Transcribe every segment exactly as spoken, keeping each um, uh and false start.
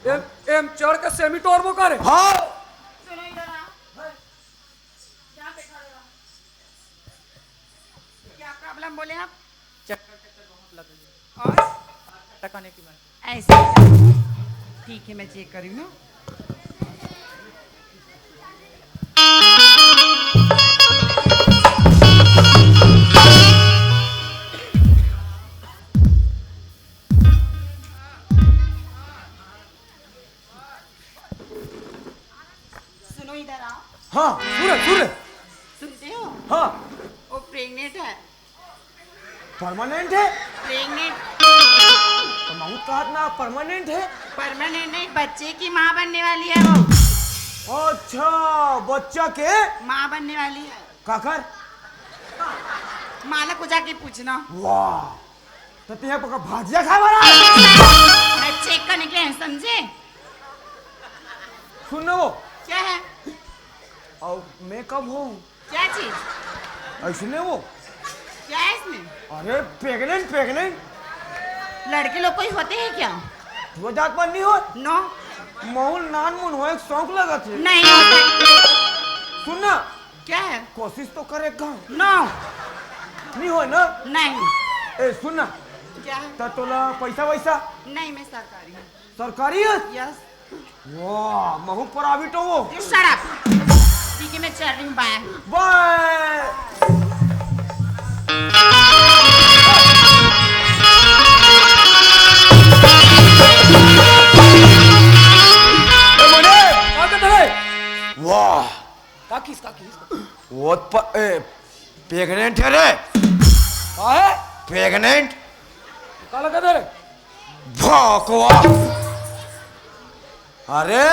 M, M चढ़ के सेमी तोड़बो करे। हाँ। सुनो इधर आ। यहाँ पे खड़े रहो। क्या प्रॉब्लम बोले आप? चक्कर, चक्कर बहुत लग रही है। और? टका नहीं पीना। ऐसे क्या? ठीक है, मैं चेक करी हूँ। सुनो, इधर आओ। हाँ, सुन रहे, सुन रहे। सुनते हो? हाँ। वो प्रेग्नेंट है। परमानेंट है? प्रेग्नेंट। तो महूँ कहा ना, परमानेंट है। परमानेंट नहीं, बच्चे की माँ बनने वाली है वो। अच्छा, बच्चा के? माँ बनने वाली है। काकर? माला को जाके पूछना। वाह, तो तैं पका भाजिया खाए वाला? मैं चेक करने के लिए, समझे? सुन ना वो। क्या है? और मैं कब हूँ? क्या चीज? ऐसे नहीं वो। क्या है इसमें? अरे, प्रेग्नेंट, प्रेग्नेंट। लड़के लोग कोई होते हैं क्या? वो जात पर नहीं हो। नो। महूँ ल नान मुन होए के शौक लगथे। नहीं होते। सुन ना। क्या है? कोशिश तो करे का। नो। नहीं होए ना? नहीं। ए, सुन ना। क्या है? त तोला पैसा वैसा? नहीं, मैं सरकारी हूँ। सरकारी है? यस। वाह, महूँ प्राइवेट हूँ वो। You shut up। ठीक है, मैं चल रही हूँ, बाय। बाय। ए, मने। का कहत हस? वाह। का किस, का किस? वो प-, ए, प्रेग्नेंट है रे। का है? प्रेग्नेंट। का लगा दे रे? भकवा। अरे,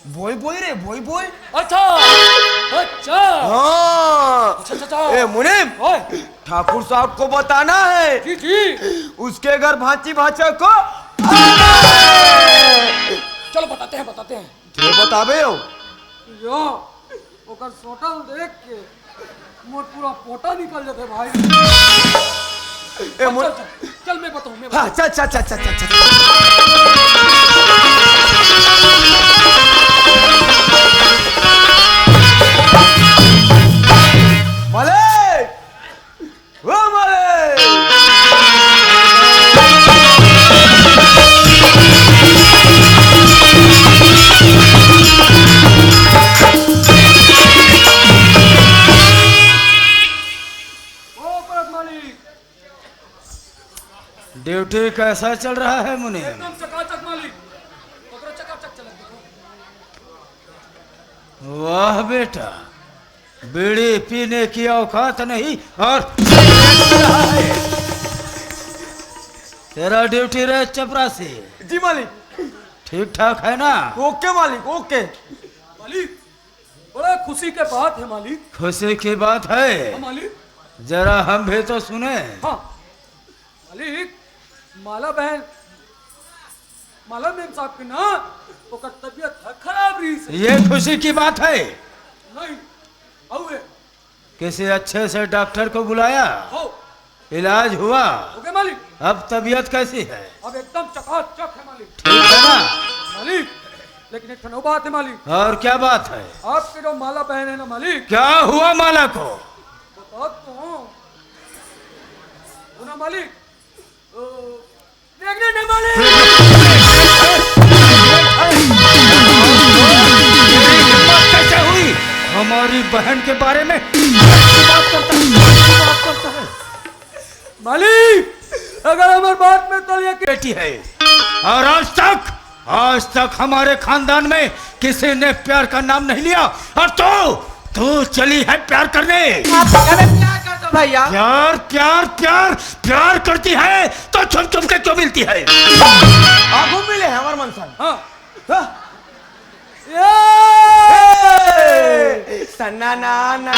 बोई बोई रे, बोई बोई। अच्छा, अच्छा। हाँ। अच्छा, अच्छा, अच्छा। ए, मुनीम, ओए। ठाकुर साहब को बताना है। जी, जी। उसके घर भांची भांचा को आना है। चलो, बताते हैं, बताते हैं। तैं बताबे हो? यो, ओकर सोटल देख के मोर पूरा पोटा निकल जाथे भाई। ए, मोर चल, चल, चल, मैं बताऊं, मैं हाँ, बताऊं। चल, चल, चल। मालिक! ओ मालिक! ओ परस मालिक! ड्यूटी कैसा चल रहा है मुनीम? एकदम चकाचक मालिक, ओकरा चकाचक चलत देखो। वाह बेटा, बीड़ी पीने की औकात नहीं और सिगरेट पी रहा है। तेरा ड्यूटी रे चपरासी। जी मालिक। ठीक ठाक है ना? ओके मालिक, ओके। मालिक, बड़ा खुशी के बात है मालिक। खुशी की बात है? हाँ मालिक। जरा हम भी तो सुने। हाँ मालिक, माला बहन, माला मेम साहब के ना, ओकर तबीयत ह खराब रहिस हे। ये खुशी की बात है? नहीं, अउ ए किसी अच्छे से डॉक्टर को बुलाया? हो। इलाज हुआ? ओके मालिक। अब तबीयत कैसी है? अब एकदम चकाचक है मालिक। ठीक है ना? मालिक, लेकिन एक ठन अउ बात है मालिक। और क्या बात है? आपके जो माला बहन है ना मालिक। क्या हुआ माला को? बता तो हूँ। वो ना मालिक, ओ, प्रेग्नेंट है मालिक। कैसे हुई? हमारी बहन के बारे में कैसी बात करता है? कैसी बात करता है? मालिक, अगर हमारी बात में तो ये बेटी है, और आज तक, आज तक हमारे खानदान में किसी ने प्यार का नाम नहीं लिया, और तू, तू चली है प्यार करने। आप क्या प्यार करते हो भैया? प्यार, प्यार, प्यार, प्यार करती है तो छुप छुप के क्यों मिलती है? आगू मिले हैं हमारे मन से। हाँ। हाँ। ए! सन्ना ना ना ना।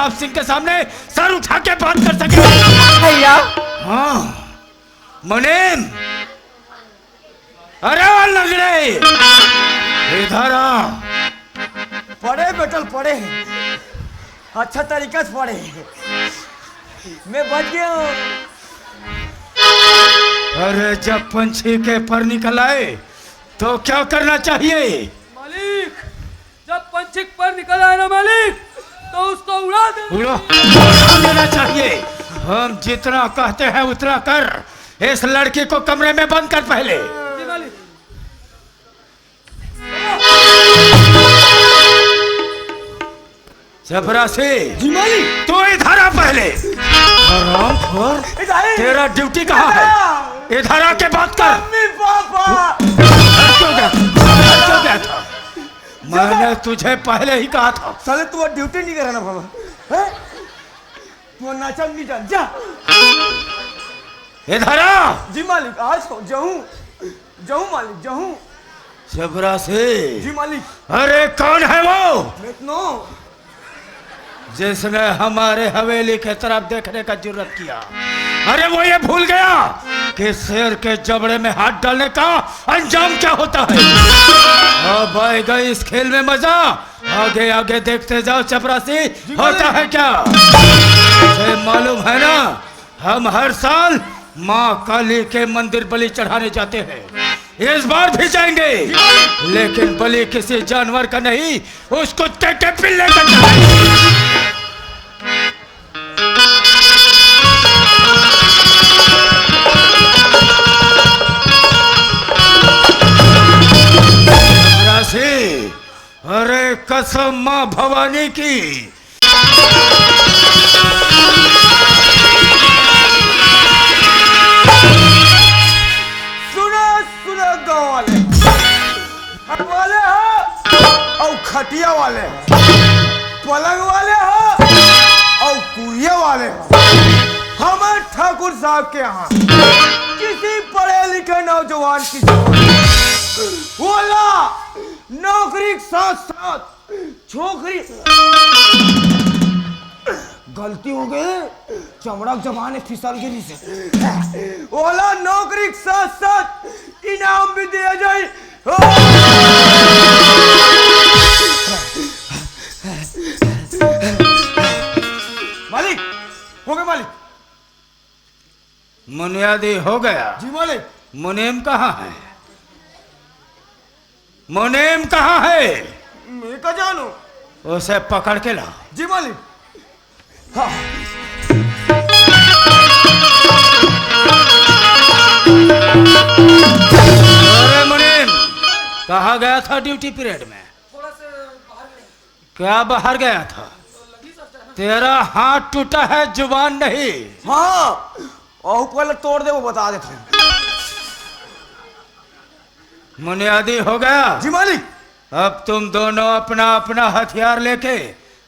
प्रताप सिंह के सामने सर उठा के बात कर सके। भैया। हाँ, मुनीम, अरे वो लंगड़े, इधर आ। पड़े बेटल पड़े, अच्छा तरीका से पड़े, मैं बच गया हूँ। अरे जब पंछी के पर निकल आए तो क्या करना चाहिए? मालिक, जब पंछी पर निकल आए ना मालिक, तो उसको उड़ा दे। उड़ा, उड़ा देना चाहिए। हम जितना कहते हैं उतना कर। इस लड़की को कमरे में बंद कर पहले। जी मालिक। चपरासी। जी मालिक। तू इधर आ पहले। हरामखोर, इधर आ। तेरा ड्यूटी कहाँ है? इधर आके बात कर। Mummy papa. क्यों गया? क्यों गया था? मैंने तुझे पहले ही कहा था। साले तू ड्यूटी नहीं करा ना बाबा, हैं? तू नाचा नहीं जान, जा। इधर आ। जी मालिक, आज तो जाऊं, जाऊं मालिक, जाऊं। चपरासी। जी मालिक। अरे कौन है वो? मैं तो जिसने हमारे हवेली के तरफ देखने का जुर्रत किया। अरे वो ये भूल गया कि शेर के जबड़े में हाथ डालने का अंजाम क्या होता है। अब आएगा इस खेल में मजा। आगे आगे देखते जाओ चपरासी, होता है क्या। तुझे मालूम है ना, हम हर साल माँ काली के मंदिर बलि चढ़ाने जाते हैं। इस बार भी जाएंगे, लेकिन बलि किसी जानवर का नहीं, उस कुत्ते के पिल्ले का चढ़ाएंगे। राशि, अरे कसम माँ भवानी की। सुनो, सुनो गाँव वाले, घर वाले हो और खटिया वाले हो, पलंग वाले हो और कुरिया वाले हो। हमारे ठाकुर साहब के यहाँ किसी पढ़े लिखे नौजवान की जरूरत है। ओला नौकरी के साथ साथ छोकरी, गलती हो गई, चमड़ा के जबान फिसल गिरी से। ओला नौकरी के साथ साथ इनाम भी दिया जाए। हो। मालिक, हो गए मालिक। मुनियादी हो गया। जी मालिक। मुनीम कहाँ है? मुनीम कहाँ है? मैं का जानू। उसे पकड़ के ला। जी मालिक। हाँ। अरे मुनीम, कहाँ गया था ड्यूटी पीरियड में? थोड़ा से बाहर गया। क्या बाहर गया था? तेरा हाथ टूटा है, जुबान नहीं। हाँ, और पहले तोड़ दे, वो बता देते हैं। मुनियादी हो गया। जी मालिक। अब तुम दोनों अपना अपना हथियार लेके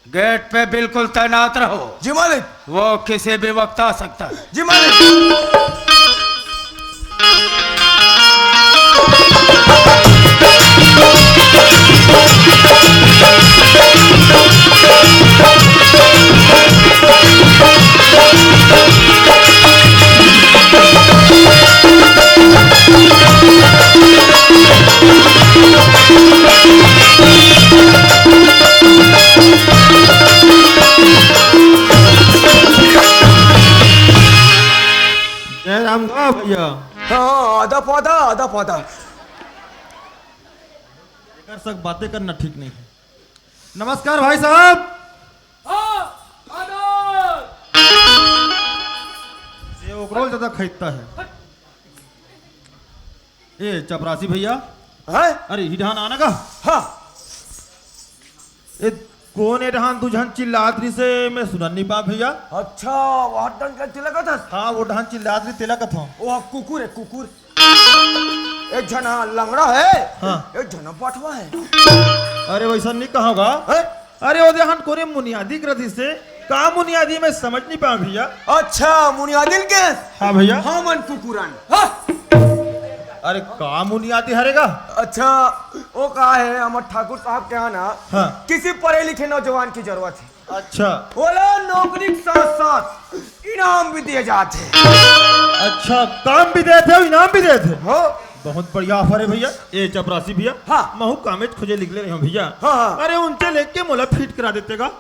गेट पे बिल्कुल तैनात रहो। जी मालिक। वो किसी भी वक्त आ सकता है। जी मालिक। जय राम गा भैया। हाँ, आधा पौधा, आधा पौधा। एकर सब बातें करना ठीक नहीं है। नमस्कार भाई साहब। हाँ, आनंद। ये ओकरो ज्यादा खरीदता है। ए चपरासी भैया। हैं? अरे, ही ढान आना का? हाँ। ए, कोन ए ढान दू झन चिल्लात रहिस हे, मैं सुनन नहीं पा भैया। अच्छा, वो ढान का चिल्ला कथस? हाँ, वो ढान चिल्लात रहिस, तेला कथों। वो कुकुर है, कुकुर। एक झन हाँ लंगड़ा है, हाँ। एक झन बठवा है। अरे, वैसा नहीं कहा गा। हैं? अरे, वो ढान कोरे मुनियादी कर रहिस हे। का मुनियादी, मैं समझ नहीं पा भैया। अच्छा, मुनियादिन के? हाँ भैया। हाँ, मन कुकुरन। हाँ। अरे, का मुनियादी हरे गा? अच्छा, वो का है, हमर ठाकुर साहब के यहाँ ना, हाँ। किसी पढ़े लिखे नौजवान की जरूरत है। अच्छा। ओला नौकरी के साथ साथ इनाम भी दिए जाथे। अच्छा, काम भी देथे अउ इनाम भी देथे। हो। बहुत बढ़िया offer हे भैया। ए चपरासी भैया, हाँ। महू कामेच खोजे निकले रहे हंव भैया। हाँ, हाँ। अरे उनसे लेके मोला fit करा देते का?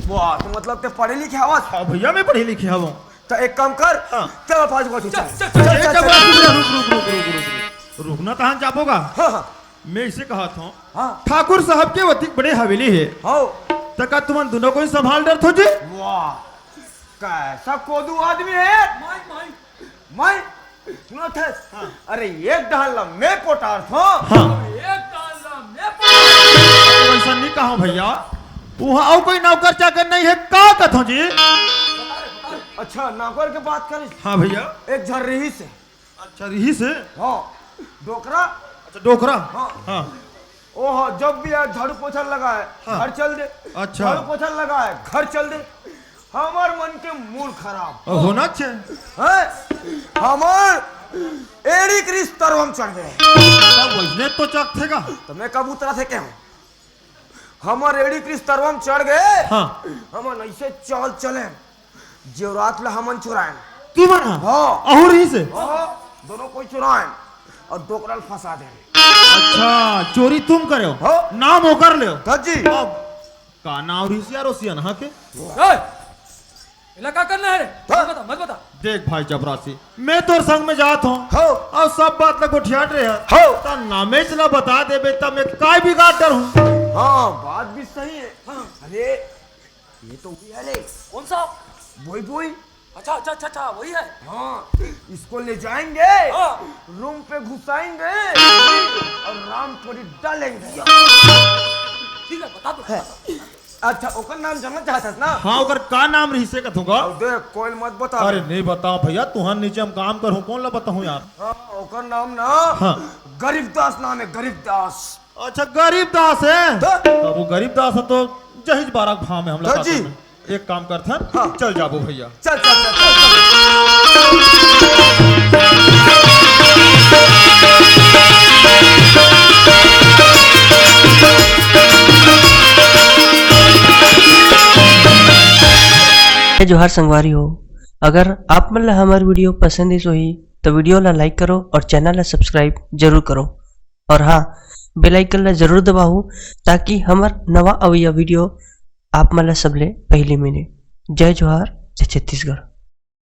वाह, तो मतलब ते पढ़े लिखे हवस? हाँ भैया, मैं पढ़े लिखे हवं। तो एक काम कर, हाँ। चल पाँच बजे चल, चल। चल, चल, ए चल, चपरासी चल। भैया, रुक, रुक, रुक। रुकना तहां जाबो का? हाँ, हाँ। मैं इसे कहा था, हाँ। ठाकुर साहब के अतिक बड़े हवेली हे। हाँ। त का तुमन दूनों कोई संभाल डरथो जी? वाह, कैसा कोदू आदमी हे। माई, माई। माई, सुनत हस? हाँ। अरे, एक डाल ला मैं पोटार थो। हाँ। एक डाल ला मैं पोटार। वैसा नहीं कहा भैया, वहाँ अउ कोई नौकर चाकर नहीं हे, का कथो जी? अच्छा, नौकर के बात करिस। हाँ भैया। एक झन रिहिस हे। अच्छा, रिहिस हे? हाँ, डोकरा। अच्छा, डोकरा। हाँ। हाँ। ओह, जब भी आए झाड़ू पोछा लगाए, हाँ। घर चल दे। अच्छा। झाड़ू पोछा लगाए, घर चल दे। हमर मन के मूड खराब। अ, होना चाहिए। हैं? हमर एड़ी के रिस तरवा म चढ़ गे। तब वैसने तो चकथे का? तो मैं कबूतरा से कहूँ, हमर एड़ी के रिस तरवा म चढ़ गे। हाँ। हमन ऐसे चाल चले, जेवरात ला हमन चुराएन। तुमन ह? हाँ। अहू रिहिस हे? हाँ, दोनों कोई चुराएन अउ डोकरा ल फंसा देन। अच्छा, चोरी तुम करे हो? हाँ। नाम ओकर ले हो? धत जी। अब का नाम रिहिस यार ओ सियनहा के? ए, एला का करना हे रे? हाँ। मत बता, मत बता। देख भाई चपरासी, मैं तोर संग में जात हूँ। हाँ। अउ सब बात ला गोठियात रहे हस। हाँ। त नामेच ला बता देबे त मैं काय बिगाड़ डरहूँ? हाँ, बात भी सही हे। हाँ। अरे, ये तो वही हे रे। कौन सा? वही, वही। अच्छा, अच्छा, अच्छा, अच्छा, वही हे। हाँ, इसको ले जाएंगे, हाँ। रूम पे घुसाएंगे अउ रामपुरी डालेंगे। ठीक हे, बता दो। अच्छा, ओकर नाम जानना चाहत हस ना? हाँ, ओकर का नाम रिहिस हे कथों का? अब देख, कोई ल मत बता। अरे नहीं बताओ भैया, तुहर नीचे हम काम करहूँ, कोन ला बताहूँ यार? हाँ, ओकर नाम ना, हाँ। गरीबदास नाम हे, गरीबदास। अच्छा, गरीबदास हे? तो? तब वो गरीबदास हे तो जहिज बारह भाव में हमला तो जी। एक काम करथन, हाँ। चल जाबो भैया। चल, चल, चल, चल, चल। जय जोहार संगवारी हो, अगर आप मन ला हमर video पसंद आइस होही, तो video ला like करो और channel ला subscribe जरूर करो। और हाँ, bell icon ला जरूर दबाओ, ताकि हमर नवा अवइया video आप मन ला सबले पहिली मिले। जय जोहार, जय छत्तीसगढ़।